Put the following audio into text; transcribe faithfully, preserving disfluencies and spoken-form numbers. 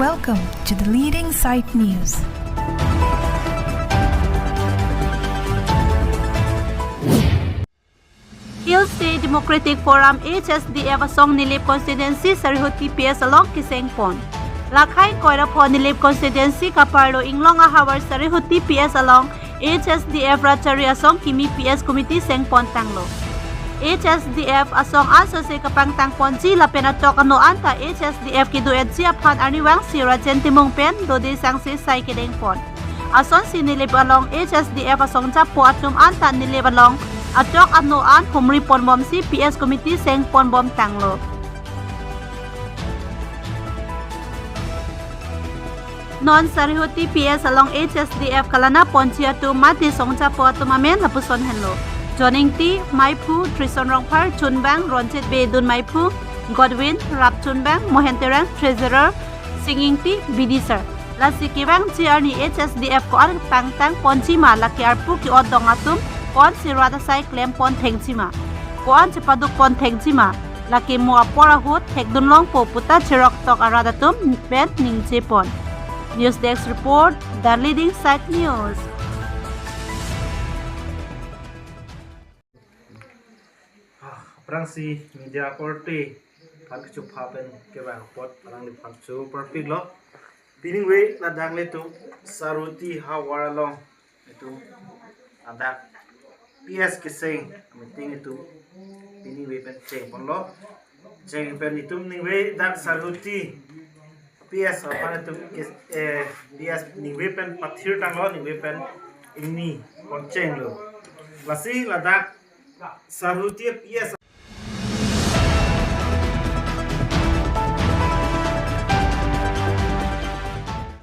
Welcome to the leading site news. Hill State Democratic Forum H S D F asong Nilip constituency Sarihuti P S along keseng pon. Lakhai koira pho Nilip constituency kaparlo Inglong ahavar Sarihuti P S along H S D F rat chari asong kimi P S committee seng pon tanglo. H S D F asong ansose kapangtang ponji lapen atok ano anta H S D F kedo-etji aphan arnivang si Rajen Timung pen dode sangse sai kedeng pon. Asonsi Nilip along H S D F asong japo atum anta Nilip along atok ano an humri pon bomsi P S committee seng pon bom tanglo. Non Sarihuti P S along H S D F kalana ponji atum mate song japo atum amen lapuson henlo. John Ingti, Maiphu, Trison Rongphar, Chunbang, Ronjit Bey Dun Maiphu, Godwin, Rap Chunbang, Mohen Terang, Treasurer, Sing Ingti, B D Sir. Lasi kevangji arni H S D F ko-an pangtang ponji ma, lake arpu ke-odong atum ko-ansi rat asai klem pon thekji ma, ko-an chepaduk pon thekji ma, lake mo apor ahut thekdun longpo puta cherok tok arat atum pen ningje pon. News Desk Report, The Leading Site News. Ah, aphrangsi media korte aphan kechupha pen kevang apot alangliphan chupharpiklo. Pini ningve ladak nelitum Sarihuti havar along itum ladak P S keseng meeting itum pini ningve pen cheng ponlo. Cheng pen itum ningve dak Sarihuti P S aphan itum kes-, eh, P S ningve pen pathir tanglo, ningve pen ingni pon chenglo. Lasi ladak Sarihuti P S